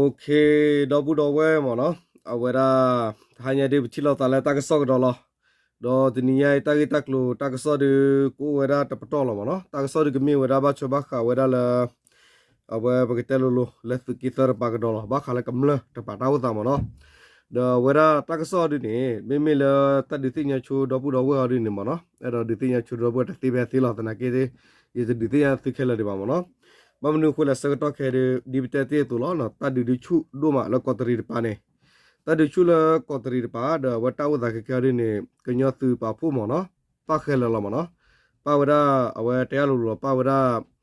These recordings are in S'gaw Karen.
ဒီပုၢ်ဒီဝဲၢ်မ့ၢ်နီၤ, အဝဲဒၣ် တဟါညါဒုး ပထံၣ်လိာ်သးလၢတၢ်ကစီၣ်ကဒီးလီၤ. ဒီးတနံၤညါအံၤ တၢ်ဂ့ၢ်တၢ်ကျိၤတၢ်ကစီၣ်ဒုး ကအိၣ်ဝဲဒၣ်တပတီၢ်လီၤမ့ၢ်နီၤ. တၢ်ကစီၣ်ဒုးကမ့ၢ်ဝဲဒၣ်ဘၣ်ထွဲဘၣ်ဃးဝဲဒၣ်လၢ အဝဲပကတဲလိၤလိၤလၢသုးက့သၢတပၤကဒီးလီၤ. ဘၣ်ဃးလၢကမျၢၢ်တပၤတၢ်အိၣ်သးမ့ၢ်နီၤ. ဒီးအဝဲဒၣ်တၢ်ကစီၣ်ဒုးန့ၣ် မ့မ့ၢ်လၢတၢ်ဒုးသ့ၣ်ညါဆိဒီပုၢ်ဒီဝဲၢ်အီၤဒုးန့ၣ်မ့ၢ်နီၤ, အဲၣ်ဒိးဒုးသ့ၣ်ညါဆိဒီပုၢ်ဒီဝဲၢ်တသ့ဖဲသ့လီၤ. သနာ်က့ ယတဒုးသ့ၣ်ညါသုခဲလၢာ်ဒံးဘၣ်မ့ၢ်နီၤ. ဘၣ်မနုၤအဃိလဲၣ် ဆၢကတီၢ်ခဲအံၤဒုး ဒ်ပတဲတ့ၢ်အသိးလီၤ, တၢ်ဒုးဒုးဆူၣ်ဒိၣ်မးလၢကီးတရံးတပၤန့ၣ်, တၢ်ဒုးဆူၣ်လၢကီးတရံးတပၤ ဒီးအဝဲတၢ်အိၣ်သးခဲခဲအံၤဒုးန့ၣ် ကညီသုးပာ်ဖှိၣ်မ့ၢ်နီၤ, ပၣ်ဃဲလၢာ်လီၤမ့ၢ်နီၤ. ပၣ်ဝဲဒၣ်အဝဲတဲအါလိၤလိၤလီၤ, ပၣ်ဝဲဒၣ်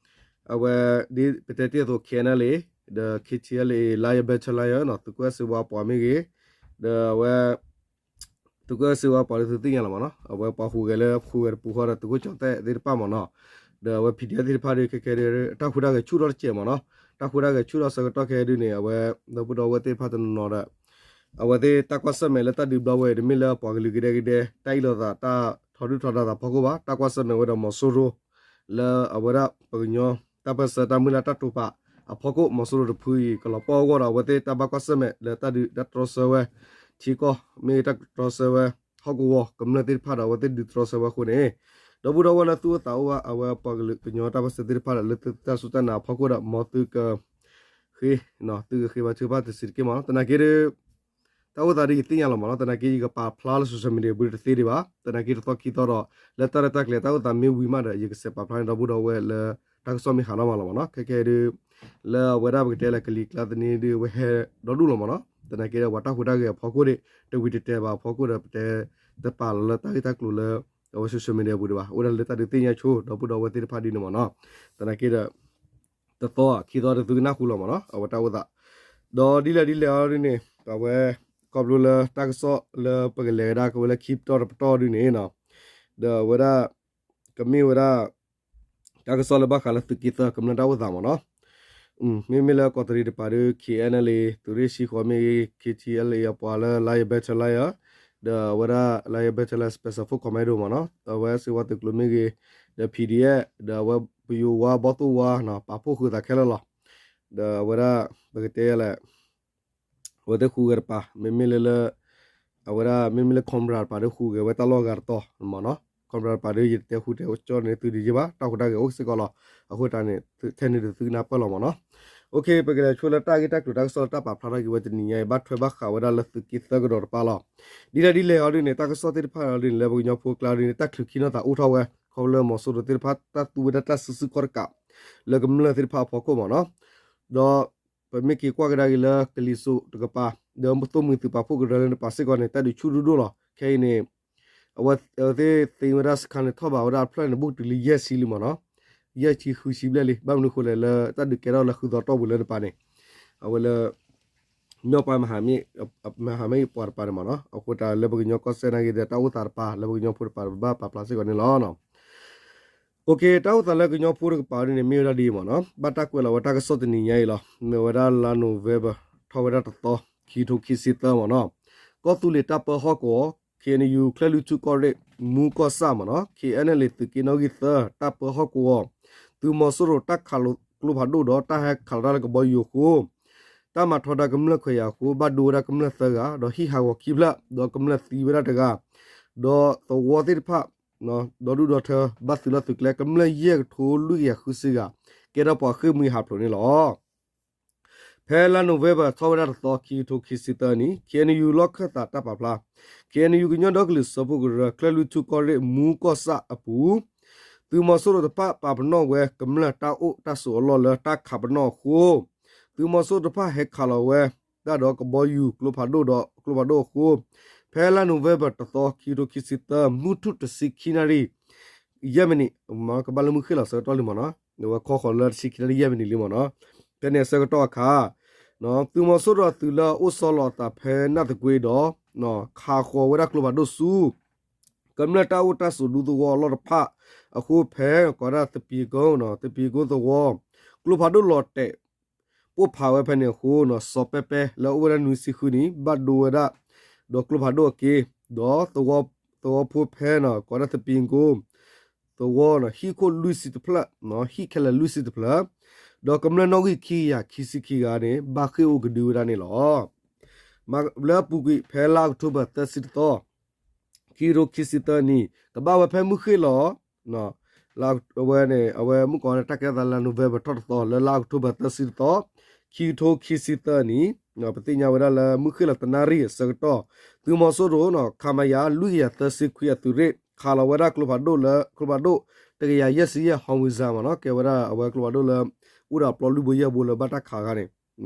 အဝဲ ဒ်ပတဲတ့ၢ်အသိး KNLA ဒီး KTLA Lion Battalion နီၤ, သုးကၠဲၣ်စ့ဝါပှၤမ့ၢ်ဂ့ၤ, ဒီးအဝဲ သုးကၠဲၣ်စ့ဝါပှၤလၢသုသ့ၣ်ညါလီၤမ့ၢ်နီၤ, အဝဲပှၤဟူးဂဲၤလၢဟူးဂဲၤတပူၤဃီဒီး သုးခိၣ်ကၠီၣ်တဲၣ်သ့ၣ်တဖၣ်မ့ၢ်နီၤ, ဒီးအဝဲ PDF သ့ၣ်တဖၣ်ဒုး ခဲခဲဒုး တၢ်ဟူးတၢ်ဂဲၤဆူၣ်ထီၣ်တစဲးမ့ၢ်နီၤ, တၢ်ဟူးတၢ်ဂဲၤဆူၣ်ထီၣ်ဆၢကတီၢ်ခဲအံၤဒုးန့ၣ် အဝဲ ဒီပုၢ်ဒီဝဲၢ်သ့ၣ်တဖၣ်တနီၤနီၤဒီး အဝဲသ့ၣ်တၢ်ကွၢ်ဆၢၣ်မဲာ်လၢတၢ်ဒုးဘျီဝဲအံၤ တမ့ၢ်လၢပှၤကလုာ်ကဒဲကဒဲ တၢ်အ့ၣ်လိာ်သး တၢ်ထီဒုၣ်ထီဒါသးဖီခိၣ်ဘၣ်, တၢ်ကွၢ်ဆၢၣ်မဲာ်ဝဲဒီးမီၤစိရိၤ လၢအဝဲဒၣ်ပကညီ တၢ်ပၢၢ်ဆၢတၢ်မုၢ်လၢ်တၢ်တိာ်ပာ်အဖီခိၣ် မီၤစိရိၤတဖုအံၤ ကလီၤပှီၢ်အဂီၢ်ဒီး အဝဲသ့ၣ်တၢ်ဘၣ်ကွၢ်ဆၢၣ်မဲာ်လၢတၢ်ဒုးတၢ်တြီဆၢဝဲ ထံကီၢ် မ့ၢ်တၢ်တြီဆၢဝဲ ဟီၣ်ကဝီၤကမျၢၢ်သ့ၣ်တဖၣ်ဒီး အဝဲသ့ၣ်ဒုးတြီဆၢဝဲအဃိန့ၣ်, ဒီပုၢ်ဒီဝဲၢ်လၢသူၣ်အိၣ်သးအိၣ်ဘၣ် အဝဲပှၤကလုာ်ကညီတၢ်ပၢၢ်ဆၢသ့ၣ်တဖၣ်ဒီး လၢသုတၢ်စူၢ်တၢ်နာ်အဖီခိၣ်ဒီး မ်သုက ဃ့ သုကဃ့ဘါထုကဖၣ်တစဲးတက့ၢ်မ့ၢ်နီၤ. သနာ်က့ဒီး တၢ်အိၣ်သးဒ်ယသ့ၣ်ညါလီၤမ့ၢ်နီၤ, သနာ်က့ယကပာ်ဖျါလၢ social media ပူၤတသ့ဒံးဘၣ်, သနာ်က့တသီခံသီဒီး လၢတၢ်ရဲၣ်တၢ်ကျဲၤတၢ်အိၣ်သးမ့ၢ်ဝံၤမးဒီး ယကစဲးပာ်ဖျါန့ၣ် ဒီပုၢ်ဒီဝဲၢ်လၢ တၢ်ကစီၣ်မ့ၢ်ဟးထီၣ်မးလီၤမ့ၢ်နီၤ. ခဲခဲဒုး လၢအဝဲဒၣ်ပကတဲလၢကလံၤကျါသန့ဒုး အဝဲဟဲဒီဒူၣ်လီၤမ့ၢ်နီၤ. သနာ်က့ဒီး ပှၤတၢ်ဟူးတၢ်ဂဲၤအဖီခိၣ်ဒီး တဝံၤတတဲာ်ဘၣ်အဖီခိၣ်ဒီး ပတဲတပာ်လီၤလၢတၢ်ဂ့ၢ်တၢ်ကျိၤလၢ အဝဲ social media ပူၤဒံးဘၣ်, အိၣ်ဒၣ်လၢတၢ်ဒုးသ့ၣ်ညါဆိ ဒီပုၢ်ဒီဝဲၢ်သ့ၣ်တဖၣ်ဒ်န့ၣ်မ့ၢ်နီၤ. သနာ်က့ဒီး တသီခံသီဒီးသုကနၢ်ဟူလီၤမ့ၢ်နီၤ အဝဲတၢ်အိၣ်သး, ဒီးဒ်လဲၣ်ဒ်လဲၣ်အီၤဒ်န့ၣ် အဝဲ ခီဖျိလၢတၢ်ကစီၣ်လၢပကလဲၤကဒါက့ၤဝဲလၢခံပတီၢ်တပတီၢ်ဒ်န့ၣ်နီၤ, ဒီးအဝဲဒၣ် ကမ့ၢ်ဝဲဒၣ် တၢ်ကစီၣ်လၢဘၣ်ဃးလၢသုးက့သၢကမျၢၢ်တၢ်အိၣ်သးမ့ၢ်နီၤ. မ့မ့ၢ်လၢကီးတရံးတပၤဒီး KNLA သုးရ့ၣ်ဆံဃိးမ့ၢ်ဂ့ၤ KTLA အပှၤလၢ Lion Battalion ဒီးအဝဲဒၣ် Lion Battalion Special Force Commando မ့ၢ်နီၤ, အဝဲစ့ဝါသုးကျိၤမ့ၢ်ဂ့ၤ, ဒီး PDF ဒီးအဝဲပယိၤဝါဘီၣ်သိၣ်ဝါနီၤ ပာ်ဖှိၣ်ဃုာ်သးခဲလၢာ်လီၤ. ဒီးအဝဲဒၣ် ပကတဲလဲၣ် အဝဲသ့ၣ်ဟူးဂဲၤတပၤ မ့မ့ၢ်လၢလၢ အဝဲဒၣ်မ့မ့ၢ်လၢ Cobra တပၤဒီးဟူးဂဲၤဝဲတၢ်လီၢ်ဂၤတတီၤမ့ၢ်နီၤ. Cobra တပၤဒီး ယတတဲဟူးတဲကၠီန့ၢ်သုဒံးယ့ၢ်ဘၣ်, တၢ်ဟူးတၢ်ဂဲၤအိၣ်စ့ၢ်ကီးလီၤ. အဃိတၢ်န့ၣ် ထဲန့ၣ်ဒီးသုကနၢ်ပၢၢ်လီၤမ့ၢ်နီၤ. ပကလဲၤဆိလၢတၢ်ဂ့ၢ်တၢ်ကျိၤတၢ်ကစီၣ်လၢတၢ်ပာ်ဖျါထီၣ်က့ၤဝဲတနံၤညါအံၤ ဘၣ်ထွဲဘၣ်ဃးဝဲဒၣ်လၢသုးက့သၢကဒီးတပၤလီၤ. ဒ်လဲၣ်ဒ်လဲၣ်အီၤဒ်န့ၣ် တၢ်ကစီၣ်သ့ၣ်တဖၣ်အီၤဒ်န့ၣ် လၢပကညီဖိကျါဒ်န့ၣ် တၢ်ချုးခံနီၢ်သးအိၣ်ထီၣ်ဝဲ ခီဖျိလၢမီၤစိရိၤသ့ၣ်တဖၣ် တၢ်သူဝဲဒၣ်တၢ်စုဆူၣ်ခီၣ်တကး လၢကမျၢၢ်သ့ၣ်တဖၣ်အဖီခိၣ်မ့ၢ်နီၤ. ဒီးပမ့ၢ်က့ၤကွၢ်ကဒါက့ၤလၢကလံၤစိးတကပၤ ဒီးသိၣ်မှံၤသုးပာ်ဖှိၣ်ကရၢလၢနပၤစ့ၢ်ကီးန့ၣ် တၢ်ဒုးဆူၣ်ဒိၣ်ဒိၣ်လီၤ. ခဲအံၤန့ၣ် အဝဲသ့ၣ်သ့ဝဲဒၣ်စခါန့ၣ် ထီၣ်ဘးဝဲဒၣ်အဖျၢၣ်န့ၣ် ဘူးတုၤလၢယဲၢ်ဆံလံမ့ၢ်နီၤ. ယဲၢ်ဆံဃုဆံဘျဲၣ်လံ. ဘၣ်မနုၤအဃိလဲၣ် လၢတၢ်ဒုးကဲထီၣ်လၢဃုသီတီၢ်ပူၤလၢနပၤန့ၣ် အဝဲလၢ မ့ၢ်ပှၤမ မဟာမိတ်ပှၤတပၤန့ၣ်မ့ၢ်နီၤ. အဃိတၢ်လၢပကညီကီၢ်စဲၣ်နာ်က့ဒီး တၢ်အိၣ်သးတပၤ လၢပကညီဖိတပၤ ပဘၣ်ပာ်ဖျါစ့ၢ်ကီးန့ၣ်လီၤ. တၢ်အိၣ်သးလၢကညီဖိတကပၤဒ်န့ၣ် မ့ၢ်ဝဲဒၣ်ဒ်အံၤမ့ၢ်နီၤ. ဘၣ်တၢ်ကွဲးလီၤဝဲတၢ်ကစီၣ်တနံၤညါအံၤလီၤ. မ့ၢ်ဝဲဒၣ်လါ November ထီၣ်ဝဲဒၣ်တသီ ခံကထိခံဆံသၢမ့ၢ်နီၤ. ကီၢ်သူလ့ၤတၢ်ပၢဟီၣ်ကဝီၤ KNU ချၢၣ်လွံၢ်ထူၣ်ကီၢ်ရ့ၣ် မူကီၢ်ဆၣ်မ့ၢ်နီၤ KNLA သုးက့နီၣ်ဂံၢ်သၢ တၢ်ပၢဟီၣ်ကဝီၤ သုးမီၤစိရိၤတၢ်ခးလီၤကျိဖးဒိၣ်ဒီးတၢ်ဟဲခးလီၤတၢ်လၢကဘီယူၤအဃိ တၢ်မၤထီဒါကမျၢၢ်ခွဲးယာ်အဃိ ဘၣ်ဒိဝဲဒၣ်ကမျၢၢ်သၢဂၤ ဒီးဟံၣ်ဟးဂီၤခံဖျၢၣ် ဒီးကမျၢၢ်သံဝဲဒၣ်တဂၤ ဒီးသဝီသ့ၣ်တဖၣ် ဒီဒူၣ်ဒီထၢ ဘၣ်သုးလီၢ်သုးကျဲ ကမျၢၢ်ယဲၢ်ကထိလွံၢ်ကယၤဃုဆံဂၤ ကဲထီၣ်ပှၤဃ့ၢ်မှံဟးဖျိးန့ၣ်လီၤ. ဖဲလါ November ထီၣ်ဝဲဒၣ်တသီ ခံကထိခံဆံသၢနံၣ် KNU လီၢ်ခၢၣ်သးတၢ်ပာ်ဖျါ KNU ကညီဒီကလုာ်စၢဖှိၣ်ကရၢ ချၢၣ်လွံၢ်ထူၣ်ကီၢ်ရ့ၣ် မူကီၢ်ဆၣ်အပူၤ သုးမီၤစိရိၤတဖၣ်ပာ်ပနီၣ်ဝဲကမျၢၢ်တၢ်အိၣ်တၢ်ဆိးအလီၢ်လၢတၢ်ခးပနီၣ်အဃိ သုးမီၤစိရိၤတဖၣ်ဟဲခးလီၤဝဲဒၣ်ဒီးကဘီယူၤကျိဖးဒိၣ်ဒီးကျိဖးဒိၣ်အဃိ ဖဲလါ November တသီ ခံကထိခံဆံသၢ မုၢ်ထူၣ်တဆံခံနၣ်ရံၣ် ယဲၢ်မံးနံး ကဘၣ်လၢမုၢ်ဃ့ၢ်လီၤဆၢကတီၢ်လံမ့ၢ်နီၤ, အဝဲခီဃီၤလၢတဆံခံနၣ်ရံၣ်ယဲၢ်မံးနံးလံမ့ၢ်နီၤ, ဖဲန့ၣ်အဆၢကတီၢ်အခါ သုးမီၤစိရိၤအသုးလၢအအိၣ်ဆီလီၤအသးဖဲနၢ်သကွ့ဒီး ခးဃီၤဝဲဒၣ်ကျိဖးဒိၣ်ဆူ ကမျၢၢ်တၢ်အိၣ်တၢ်ဆိးဒူသဝီအလီၢ်တဖၣ်အဃိ ဖဲကိးဒၣ်သပံးကိ သပံးကိသဝီ ကျိဖးဒိၣ်လီၤတဲာ် ပိၢ်ဖးဝဲဖဲန့ၣ်အဃိ စီၤပဲပဲလၢအအိၣ်ဝဲဒၣ်နွံဆံဃုနံၣ် ဘၣ်ဒိဝဲဒၣ် ဒီးကျိဖးဒိၣ်အက့ ဒီးသဝီဖိဖဲန့ၣ် ကိးဒၣ်သပံးကိ သဝီ ဟံၣ်ခိၣ်လွံၢ်ဆံတဖျၢၣ် ဟံၣ်ခဲလၢာ်လွံၢ်ဆံတဖျၢၣ် ဒီးကမျၢၢ်နီၣ်ဂံၢ်ခံကယၤခံဆံခံဂၤန့ၣ် ဘၣ်ဃ့ၢ်အိၣ်ကဒုဝဲဒၣ်န့ၣ်လီၤ. လၢအပူၤကွံာ် ဖဲလါအီးကထိဘၢၣ်သၢဆံတသီ ခံကထိခံဆံသၢနံၣ် ကဘၣ်ဝဲဖဲမုၢ်ဃ့ၢ်လီၤ အဝဲန့ၣ် အဝဲမုၢ်ကီးန့ၣ် တၢ်ကဲထီၣ်သးလါ November ထီၣ်တသီ လၢလါအီးကထိဘၢၣ်သၢဆံတသီ ခံကထိခံဆံသၢနံၣ် ပသ့ၣ်ညါဝဲဒၣ်လၢမုၢ်ဃ့ၢ်လီၤတနၣ်ရံၣ်အဆၢကတီၢ် သုးမီၤစိရိၤ ခမရ လွံၢ်ကယၤသၢဆံခွံအသုးရ့ၣ် ခးလီၤဝဲဒၣ်ကျိဖးဒိၣ်လၢ ကျိဖးဒိၣ် တကယၤယဲၢ်ဆံယဲၢ် howitzer မ့ၢ်နီၤ ကဲဝဲဒၣ်အဝဲကျိဖးဒိၣ်လၢ အိၣ်ဒီးအပျီလွံၢ်ဘိယဲၢ်ဘိလၢဘၣ်တၢ်ခးခါန့ၣ်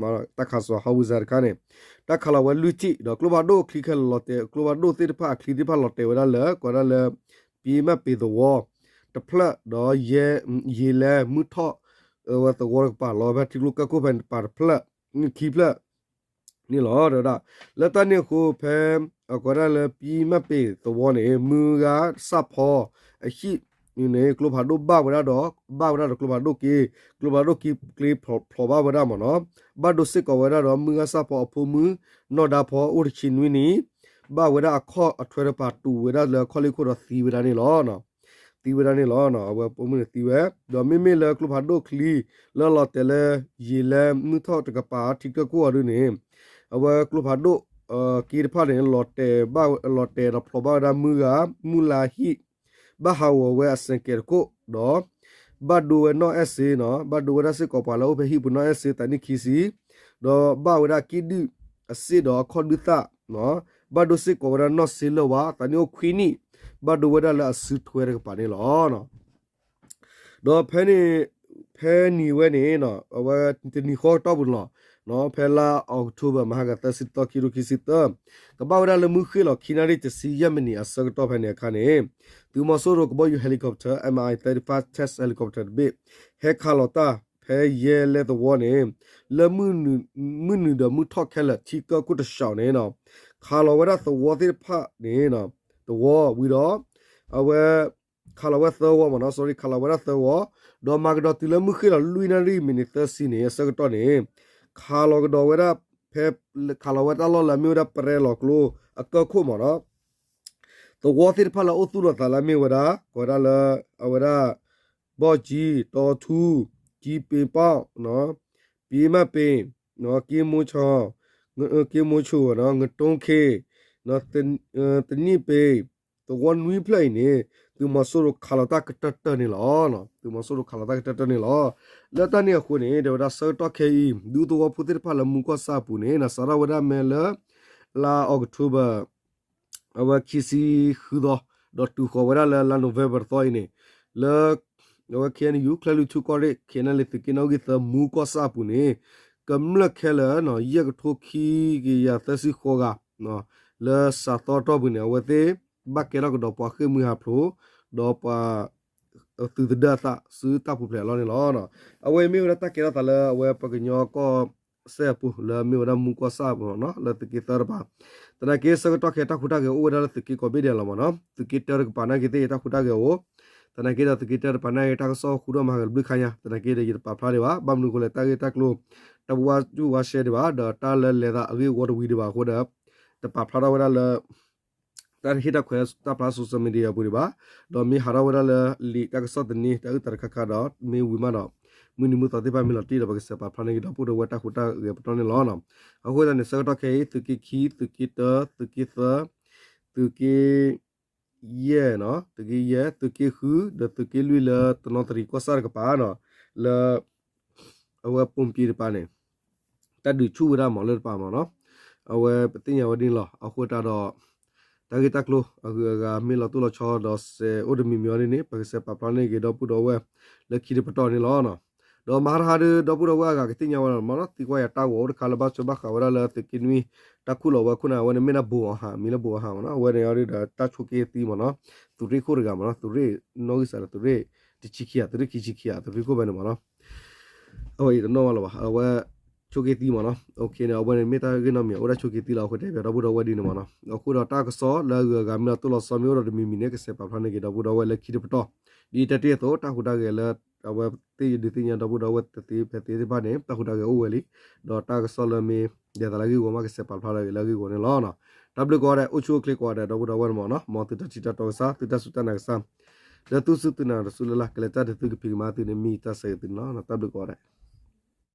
တၢ်ခးစီၤ howitzer တခါန့ၣ် တၢ်ခးလီၤဝဲလွံၢ်ထံၣ် ဒီးကျိဖးဒိၣ်အချံခဲလၢာ်လီၤတဲာ် ကျိဖးဒိၣ်သ့ၣ်တဖၣ်အချံသ့ၣ်တဖၣ်လီၤတဲာ်ဝဲဒၣ်လၢ ကိးဝဲဒၣ်လၢ ပံမၣ်ပ့ၤသဝီ တဖျၢၣ် ဒီး ယ့လဲမုၢ်ထီၣ် အဝဲသဝီတကပၤ လီၤဖဲထံကျိကၢၢ်ခိၣ်ဖဲန့ၣ်တပၤတဖျၢၣ် ခံဖျၢၣ် န့ၣ်လီၤ. တဲဝဲဒၣ် လၢတၢ်န့ၣ်အဃိ ဖဲ အကိးဝဲဒၣ်လၢပံမၣ်ပ့ၤသဝီန့ၣ် မုၢ်ဂၤစၢ်ဖီအဟံၣ်န့ၣ် ကျိဖးဒိၣ်ဘၣ်ဝဲဒၣ်ဒီး ဘၣ်ဝဲဒၣ်ဒီးကျိဖးဒိၣ်က့ ကျိဖးဒိၣ်က့ကျ့ဖျိးဘၣ်ဝဲဒၣ်မ့ၢ်နီၤ ဘၣ်ဒိစ့ၢ်ကီးဝဲဒၣ်ဒီး မုၢ်ဂၤစၢ်ဖီအဖိမုၣ် နီၢ်ဒါဖီ အိၣ်တဆံနွံနံၣ် ဘၣ်ဝဲဒၣ်အခီၣ်အထွဲတကပၤ တူာ်ဝဲဒၣ်လၢအခီၣ်လ့ၢ်ခိၣ်ဒီးသံဝဲဒၣ်န့ၣ်လီၤ. သံဝဲဒၣ်န့ၣ်လီၤ. အဝဲဖိမုၣ်န့ၣ်သံဝဲ ဒီးမ့မ့ၢ်လၢကျိဖးဒိၣ်ချံ လၢလီၤတဲာ်လၢ ယ့လဲမုၢ်ထီၣ်တကပၤထံကၢၢ်ခိၣ်အီၤဒ်န့ၣ် အဝဲကျိဖးဒိၣ် က့တဖၣ်န့ၣ် လီၤတဲာ်ဒီးဖျိးဘၣ်ဝဲဒၣ်မုၢ်ဂၤ မုၢ်လါဟံၣ် ဘၣ်ဟးဂီၤဝဲအစဲးကဲးတခိၣ် ဒီး ဘၣ်ဒိဝဲနီၣ်အဲၣ်စ့နီၤ ဘၣ်ဒိဝဲဒၣ်စ့ၢ်ကီးပှၤလၢအိၣ်ဖဲဟံၣ်ပူၤနီၣ်အဲၣ်စ့သးနံၣ်ခံဆံ ဒီးဘၣ်ဝဲဒၣ်က့ၣ်ဒုၣ်အစ့ဒီးအခီၣ်ဒုၣ်သၣ် ဘၣ်ဒိစ့ၢ်ကီးဝဲဒၣ်နီၣ်စ့လၢၢ်ဝါ သးနံၣ်အိၣ်ခွံနံၣ် ဘၣ်ဒိဝဲဒၣ်လၢအစုထွဲတကပၤန့ၣ်လီၤ. ဒီးဖဲန့ၣ် ဖဲနံၤဝဲန့ၣ် အဝဲတနံၤဃီကတီၢ်ပူၤန့ၣ်လီၤ. ဖဲလါအီးကထိဘၢၣ် မဟါဂၤသၢဆံတသီ ခံကထိခံဆံသၢ ကဘၣ်ဝဲဒၣ်လၢမုၢ်ဃ့ၢ်လီၤခံနၣ်ရံၣ်တဆံယဲၢ်မံးနံးအဆၢကတီၢ်ဖဲန့ၣ်အခါန့ၣ် သုးမီၤစိရိၤကဘီယူၤ helicopter MI thirty-five test helicopter တဘ့ၣ် ဟဲခးလီၤတၢ် ဖဲယဲလဲသဝီန့ၣ် လၢ မုၢ်နုာ်ဒီးမုၢ်ထီၣ်ခဲလၢာ်ထံကၢၢ်ခိၣ်တဆှီန့ၣ် ခးလီၤဝဲဒၣ်သဝီသ့ၣ်တဖၣ်န့ၣ် သဝီဝံၤဒီး အဝဲ ခးလီၤဝဲသၢဝီမ့ၢ်နီၤ sorry ခးလီၤဝဲဒၣ်သၢဝီ ဒီးမၤကဒီးတုၤလၢမုၢ်ဃ့ၢ်လီၤလွံၢ်နၣ်ရံၣ်မံးနံးသၢဆံန့ၣ် အဆၢကတီၢ်န့ၣ် ခးလီၤကဒီးဝဲဒၣ် ဖဲ ခးလီၤဝဲတၢ်လီၢ်လၢအမ့ၢ်ဝဲဒၣ်ပရဲလီၤကျိအကၢၢ်ခိၣ်မ့ၢ်နီၤ သဝီသ့ၣ်တဖၣ်လၢအအိၣ်သူၣ်လီၤသးလၢအမ့ၢ်ဝဲဒၣ် ကိးဝဲဒၣ်လၢ အဝဲဒၣ် ဘီၣ်ကၠံ တီထူ ကၠံပ့ၤပီၣ် ပံမၣ်ပ့ၤ က့မိဆီ က့မိဆိ ငတိခ့ သနံၣ်ပ့ၤ သဝီနွံဖျၢၣ်အံၤန့ၣ် သုးမီၤစိရိၤခးလီၤတၢ်ကတၢၢ်တၢၢ်န့ၣ်လီၤ. သုးမီၤစိရိၤခးလီၤတၢ်ကတၢၢ်တၢၢ်န့ၣ်လီၤ. လၢတၢ်န့ၣ်အဃိန့ၣ် တဲဝဲဒၣ်ဆၢကတီၢ်ခဲအံၤ ဒူသဝီဖိသ့ၣ်တဖၣ်လၢမူကီၢ်ဆၣ်အပူၤန့ၣ် စးထီၣ်ဝဲဒၣ်မ့ၢ်လၢ လါအီးကထိဘၢၣ် အဝဲခံဆံဃုသီ ဒီးတုၤဃီၤဝဲဒၣ်လၢလါ November တသီအံၤန့ၣ် လၢ အဝဲ ခ့ၣ်အဲၣ်ယူၣ် ကၠဲၣ်လွံၢ်ထူၣ်ကီၢ်ရ့ၣ် ခ့ၣ်အဲၣ်လၢ သုးက့နီၣ်ဂံၢ်သၢ မူကီၢ်ဆၣ်အပူၤန့ၣ် ကမျၢၢ်ခဲလၢာ် ယဲၢ်ကထိခံကယၤသၢဆံဃိးဂၤ လၢစးသီအတီၢ်ပူၤန့ၣ် အဝဲသ့ၣ် ဘၣ်ကဲထီၣ်ကဒီးပှၤဃ့ၢ်မှံဟးဖျိး ဒီးပှၤ သုးသဒၢအသး ဆူတၢ်ပူၤဖျဲးအလီၢ်န့ၣ်လီၤ. အဝဲအံၤမ့ၢ်ဝဲဒၣ်တၢ်ကဲထီၣ်သးလၢအဝဲပှၤကညီကီၢ်စဲၣ်အပူၤ လၢအမ့ၢ်ဝဲဒၣ်မူကီၢ်ဆၣ်အပူၤနီၤ လၢသုးက့သၢတပၤ သနာ်က့ဆၢကတီၢ်ခဲအံၤတၢ်ဟူးတၢ်ဂဲၤအိၣ်ဝဲဒၣ်လၢသုးက့ကိးဘ့ၣ်ဒဲးလီၤမ့ၢ်နီၤ သုးက့တၢတကပၤနာ်က့သ့ၣ်တၢ်ဟူးတၢ်ဂဲၤအိၣ် သနာ်က့ဒီးသုးက့တၢတပၤနာ်က့တၢ်ကစီၣ်ဟူထီၣ်မၤဟးဂီၤတဘျုးခါညါ သနာ်က့ဒီးယတပာ်ဖျါဒံးဘၣ် ဘၣ်မနုၤအဃိလဲၣ် တၢ်ဂ့ၢ်တၢ်ကျိၤ တၢ်ဘၣ်ဝါတူၢ်ဝါရှဲဒံးဘၣ် ဒီးတၢ်လၢလဲၤသးအဂ့ၢ်အဝီတဝံၤဒံးဘၣ်အဃိဒီး တပာ်ဖျါထီၣ်ဝဲဒၣ်လၢ တၢ်ဟ့ၣ်တၢ်ခွဲးတၢ်ဖျါ social media အပူၤဒံးဘၣ် ဒီးမ့ၢ်ဟးထီၣ်ဝဲဒၣ်လၢလံာ်တၢ်ကစီၣ်သန့ တၢ်အုၣ်သးတခါခါဒီး မ့ၢ်ဝံၤမးဒီး မုၢ်နံၤမုၢ်သီသ့ၣ်တဖၣ်မ့ၢ်လီၤတံၢ်ဒီး ပကစဲးပာ်ဖျါန့ၢ်က့ၤဒီပုၢ်ဒီဝဲၢ်တၢ်ဟူးတၢ်ဂဲၤပတီၢ်န့ၣ်လီၤ. အဃိသတးန့ၣ် ဆၢကတီၢ်ခဲအံၤ သုးက့ခံ သုးက့တၢ သုးက့သၢ သုးက့ ယဲၢ်နီၤ သုးက့ယဲၢ် သုးက့ဃု ဒီးသုးက့လွံၢ်လၢတနီသရံၣ်ကီၢ်ဆၣ်တကပၤနီၤ လၢ အဝဲပိာ်ပံၤတပၤန့ၣ် တၢ်ဒုးဆူၣ်ဝဲဒၣ်မးလၢတပၤမးနီၤ အဝဲပသ့ၣ်ညါဝဲဒ်န့ၣ်လီၤ. အဃိသတးဒီး တၢ်ဂ့ၢ်တၢ်ကျိၤအဂုၤအဂၤမ့ၢ်လီၤတိၢ်လီၤဆီဒီး စဲးအိၣ်တမံၤမံၤအီၤဒ်န့ၣ် ပကစဲးပာ်ဖျါန့ၢ်က့ၤဒီပုၢ်ဒီဝဲၢ်လၢခံတပတီၢ်န့ၣ်လီၤ. ဒီးမဟါတဟါဒီး ဒီပုၢ်ဒီဝဲၢ်အဂၤကသ့ၣ်ညါဝဲလီၤမးနီၤ သံကွၢ်ယၤတၢ်ဂီၤအိၣ်တခါလၢဘၣ်ထွဲဘၣ်ဃးဝဲဒၣ်လၢသုးက့နွံ တၢ်ခူၣ်လီၤဝဲခိၣ်နၢ်ဝဲန့ၣ်မ့ၢ်ဒၣ်ဘိအီၤဟး မံၤလၢဘိအီၤဟးမးနီၤ အဝဲန့ၣ်အီၤဒီးတၢ်ဆိးက့သံမးနီၤ သုးရ့ၣ်ခိၣ်တဂၤမးနီၤ သုးရ့ၣ်နီၣ်ဂံၢ်စးဒီးသုးရ့ၣ်တဆံခံဂၤ သုးရ့ၣ်ခံဆံခံဂၤ သုးရ့ၣ်ခိၣ်ဖဲန့ၣ်မးနီၤ အဝဲအံၤတနီၣ်ဝဲလီၤဘၣ် အဝဲဆိးက့သံမးနီၤ န့ၣ် အဝဲန့ၣ်မ့ၢ်တၢ်ဂ့ၢ်နီတမံၤ အိၣ်ဒၣ်ဆိးက့သံလီၤ အဃိတဲဘၣ်ဒီပုၢ်ဒီဝဲၢ်ဒ်န့ၣ်မးနီၤ အဃိဒီးတၢ်ကစီၣ်လၢအဂုၤအဂၤမ့ၢ်လီၤတိၢ်လီၤဆီမ့ၢ်အိၣ်ဒီးတမံၤမံၤန့ၣ် ကစဲးပာ်ဖျါန့ၢ်က့ၤဒီပုၢ်ဒီဝဲၢ်လၢခံတပတီၢ် ဒ်တၢ်တ့ၢ်အသိး တၢ်ဟူးတၢ်ဂဲၤလၢ အဝဲသ့ၣ်ဒုးသ့ၣ်ညါဒီပုၢ်ဒီဝဲၢ်တသ့ဖဲသ့သ့ၣ်တဖၣ်န့ၣ် တၢ်ဟူးတၢ်ဂဲၤအိၣ်ဝဲလံ ဒီးတၢ်ကစီၣ်လၢမ့ၢ် ဒဲးသးလၢအဂ့ၢ်အဂီၢ်မး ကစဲးပာ်ဖျါထီၣ်က့ၤလၢအဂ့ၢ်အဂီၢ်န့ၣ်လီၤ. တၢ်ဘျုးကိးဂၤဒဲး အိၣ်ဆူၣ်အိၣ်ချ့ကိးဂၤဒဲး ဒီပုၢ်ဒီဝဲၢ်န့ၣ်မးနီၤ မ်သုတၢ်ထံၣ်တၢ်တီကစၢ် သုတၢ်စူၢ်တၢ်နာ်ကစၢ် လၢသူၣ်စူၤသးနာ်တစူၢ်လၢ်လၢ် ကလဲၤတၢ်ဒုးသုကဖံးကမၤသုန့ၣ် မ့ၢ်တၢ်ဆၢဂ့ၤသုန့ၣ်လီၤ. တၢ်ဘျုးကိးဂၤဒဲး